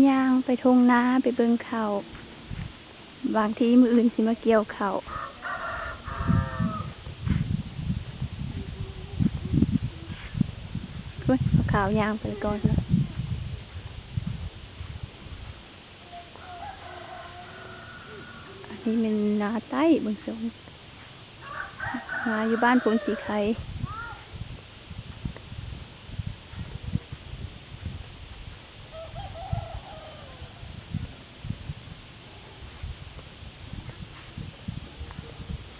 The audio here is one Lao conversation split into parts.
ຍ່າງໄປທົ່ງນາໄປເບິ່ງເຂົ້າ ບາງທີມື້ອື່ນຊິມາກ່ຽວເຂົ້າ. ໂອ້ຍ ເອົາຂາວຍ່າງໄປກ່ອນເນາະ. ອັນນີ້ແມ່ນນາໃຕ້ເບິ່ງຊົງ ນາຢູ່ບ້ານໂພນສີໄຄ.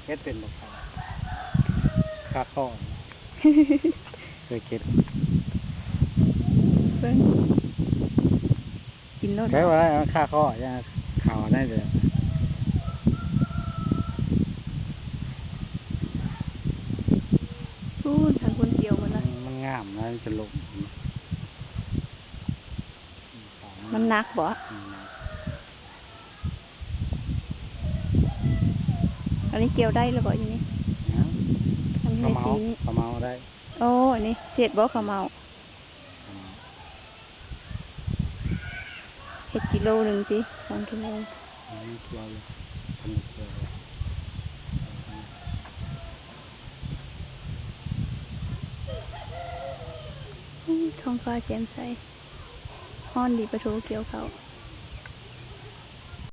ເຮັດເປັນບໍ່ຄາ? ຄາຄໍ້ ເຄີຍເຮັດ ເບິ່ງ ກິນໂລດ ແຕ່ວ່າມັນຄາຄໍ້ ຢ່າງເຂົ້າໄດ້ເດີ. ພຸ້ນ ທາງພຸ້ນກ່ຽວໝົດລະ ມັນງາມນະ ມັນຈະລົງ. ມັນໜັກບໍ່? ມັນໜັກ. ອັນນີ້ກ່ຽວໄດ້ແລ້ວບໍ່ຢູ່ນີ້? ຍັງ. ອັນນີ້ ຂະເໝົາ ຂະເໝົາໄດ້. ໂອ້ ອັນນີ້ເຮັດບໍ່ຂະເໝົາ? ຂະເໝົາ ເຮັດກິໂລໜຶ່ງຕິ ສອງກິໂລ. ອັນນີ້ກ່ຽວຢູ່ ອັນນີ້ກ່ຽວຢູ່. ອື ທ້ອງຟ້າແຈ່ມໃສ ຮ້ອນດີປະໂທ ກ່ຽວເຂົ້າ.